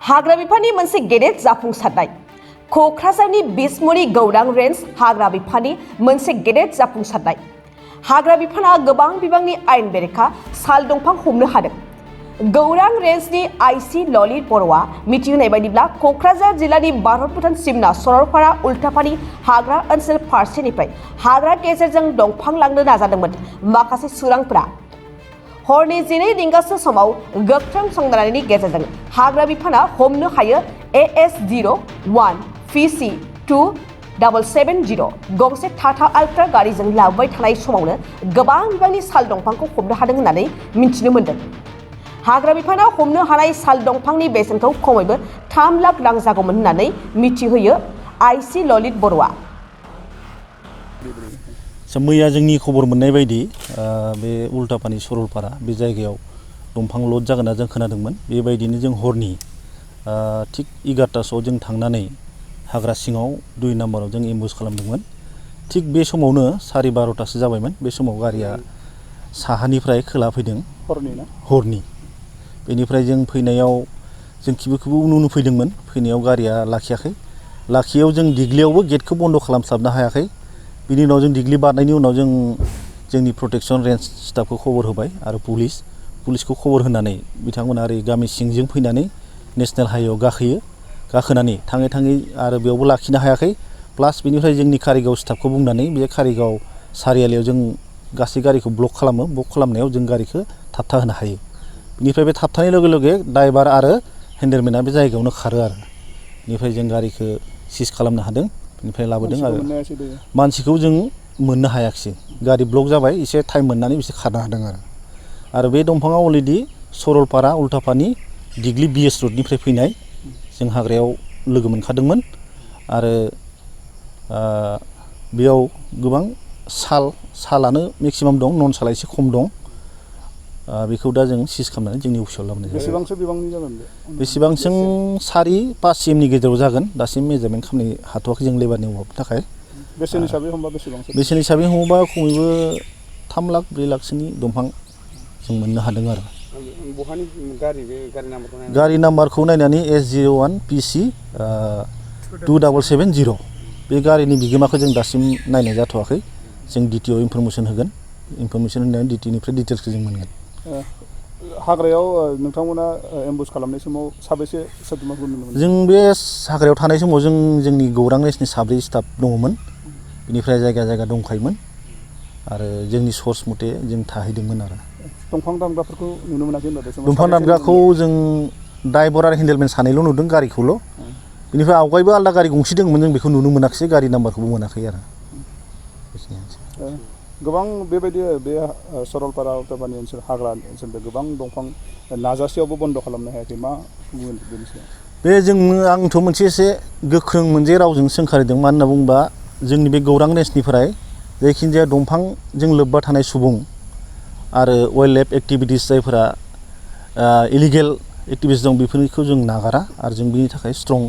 हाग्रा बिफाननि मोनसे गेदेर जाफुंसारनाय क'क्राझारनि बिसमुरि गौरां रेन्ज हाग्रा बिफाननि मोनसे गेदेर जाफुंसारनाय हाग्रा बिफाना गोबां बिबांनि आयेन बेरेखा साल दंफां हमनो हादों। गौरां रेन्जनि आइसि ललित बर'आ मिथिहोनाय बायदिब्ला क'क्राझार जिल्लानि भारत भुटान सिमना सरलपारा उल्टापानि हाग्रा ओनसोल फारसेनिफ्राय हाग्रा गेजेरजों दंफां लांनो नाजादोंमोन। माखासे सुरांफोरा हरनि 12 रिंगासो समाव गोख्रों संदाननायनि गेजेरजों हाग्रा बिफाना हमनो हायो AS01 PC 2770 गंसे टाटा अल्ट्रा गारिजों लाबोबाय थानाय समावनो गोबां बिबांनि साल दंफांखौ हमनो हादों होननानै मिथिनो मोन्दों। हाग्रा बिफाना हमनो हानाय साल दंफांनि बेसेनखौ खमैबो 3 लाख रां जागौमोन होननानै मिथिहोयो आइसि ललित बर'आ। मैया जोंनि खबर मोननाय बायदि बे उल्टापानि सरलपारा बे जायगायाव दंफां लद जागोन जों खोनादोंमोन। बेबायदिनो जों हरनि थिग 11टासोआव जों थांनानै हाग्रा सिङाव 2 नाम्बाराव जों एम्बुस खालामदोंमोन। थिग बे समावनो 12:30 जाबायमोन। बे समाव गारिया साहानिफ्राय खोला फैदों हरनि बेनिफ्राय जों फैनायाव जों खिबु उन फैदोंमोन। फैनायाव गारिया लाखियाव जों दिग्लियावबो गेटखौ बन्द खालामस्लाबनो हायाखै। बिनि उनाव जों दिग्लि बारनायनि उनाव जों जोंनि प्रटेक्शन रेन्ज स्टाफखौ खबर होबाय आरो पुलिसखौ खबर होनानै बिथांमोना ओरै गामि सिंजों फैनानै नेशनेल हाइवेआव गाखोनानै थाङै आरो बेयावबो लाखिनो हायाखै। प्लास बिनिफ्राय जोंनि कारिगाव स्टाफखौ बुंनानै बे कारिगाव सारियालियाव जों गासै गारिखौ ब्लक खालामो। ब्लक खालामनायाव जों गारिखौ थाबथा होनो हायो। बिनिफ्राय बे थाबथानाय लोगो लोगो ड्राइभार आरो हेन्डेलमेना बे जायगायावनो खारो आरो बेनिफ्राय जों गारिखौ सिज खालामनो हादों। बेनिफ्राय लाबोदों आरो मानसिखौ जों मोननो हायाखिसै। गारि ब्लक जाबाय, एसे टाइम मोननानै बिसोर खारनो हादों आरो बे दंफाङा अलरेडि सरलपारा उल्टापानि दिग्लि BS रडनिफ्राय फैनाय जों हाग्रायाव लोगो मोनखादोंमोन आरो बेयाव गोबां सालानो मेक्सिमाम दं, नन साला एसे खम दं। बेखौ दा जों सिज खालामनानै जोंनि अफिसाव लाबोनाय जाबाय। बेसेबांसो बिबांनि जागोन बेसेबांसो 4-5 CMनि गेजेराव जागोन। दासिम मेजारमेन्ट खालामनो हाथ'वाखै जों लेबारनि अभाबनि थाखाय। बेसेन हिसाबै हमबा बेसेबांसो? बेसेन हिसाबै हमोबा खमैबो 3 लाख 4 लाखसोनि दंफां जों मोननो हादों आरो। बहानि गारि नाम्बारखौ नायनानै S01 PC 2770 बे गारिनि बिगोमाखौ जों दासिम नायनाय जाथ'वाखै। जों DTO इनफरमेसन होगोन। इनफरमेसन होनानै DTOनिफ्राय डिटेल्सखौ जों मोनगोन। हाग्रायाव नोंथांमोना एम्बुस खालामनाय समाव साबेसे सोद्रोमाफोर नुनो मोनो? जों बे हाग्रायाव थानाय समाव जोंनि गौरां रेन्जनि 7 स्टाफ दङमोन। बिनिफ्राय जायगा दंखायोमोन आरो जोंनि सर्स मथे जों थाहैदोंमोन आरो। दंफां दानग्राफोरखौ नुनो मोनाखै होनबा बे समाव? दंफां दानग्राखौ जों ड्राइभार आरो हेन्डेलमेन सानैल' नुदों, गारिखौल'। बिनिफ्राय आवगायबो आलादा गारि गंसे दंमोन, जों बेखौ नुनो मोनाखिसै, गारि नाम्बारखौबो मोनाखै आरो। गोबां बेबायदि बे सरलपारा उल्टापानि ओनसोल हाग्रा ओनसोलनिफ्राय गोबां दंफां नाजासेयावबो बन्द खालामनो हायाखै। मा बुंगोन बेनि सायाव? बे आंथ' मोनसे एसे गोख्रों मोनसे रावजों सोंखारिदों। मानो होनना बुङोबा जोंनि बे गौरां रेन्जनिफ्राय जायखिजाया दंफांजों लोब्बा थानाय सुबुं आरो वाइल्ड लाइफ एक्टिभिटिस जायफोरा इलिगेल एक्टिभिटिस दं बेफोरखौ जों नागारा आरो जों बिनि थाखाय स्ट्रं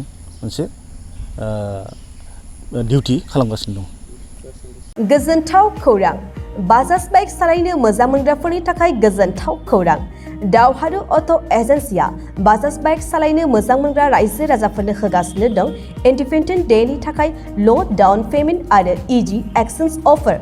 मोनसे डिउटि खालामगासिनो दं। गोजोनथाव खौरां! बाजाज बाइक सालायनो मोजां मोनग्राफोरनि थाखाय गोजोनथाव खौरां। दावहारु अट' एजेन्सिया बाजाज बाइक सालायनो मोजां मोनग्रा रायजो राजाफोरनो होगासिनो दं इन्डिपेन्डेन्ट डेनि थाखाय ल' डाउन पेमेन्ट आरो इजि एक्सचेन्ज अफार।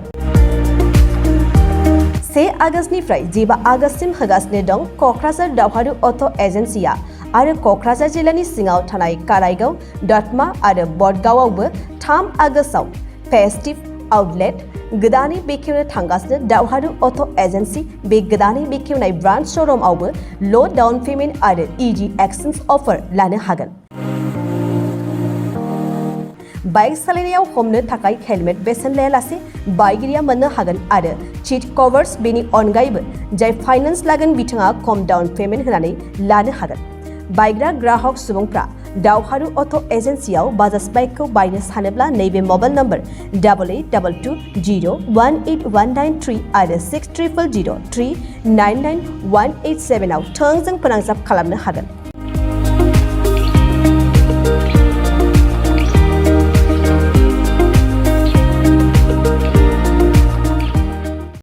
1 आगष्टनिफ्राय 15 आगष्टसिम होगासिनो दं क'क्राझार दावहारु अट' एजेन्सिया आरो क'क्राझार जिल्लानि सिङाव थानाय काराइगाव, दतमा आरो बडगावआवबो 3 आगष्टआव फेस्टिभ आउटलेट गोदानै बेखेवनो थांगासिनो दावहारु अट' एजेन्सि। बे गोदानै बेखेवनाय ब्रान्च श'रुमआवबो ल' डाउन पेमेन्ट आरो इजि एक्सचेन्ज अफार लानो हागोन। बाइक सालायनायाव हमनो थाखाय हेलमेट बेसेन लायालासे बाइगिरिया मोननो हागोन आरो सीट कभार्स। बेनि अनगायैबो जाय फाइनेन्स लागोन बिथाङा खम डाउन पेमेन्ट होनानै लानो हागोन। बायग्रा ग्राहक सुबुंफ्रा दावहारु अट' एजेन्सियाव बाजाज बाइकखौ बायनो सानोब्ला नैबे मबाइल नम्बर 8822018193 आरो 600003991187 आव थोंजों फोनांजाब खालामनो हागोन।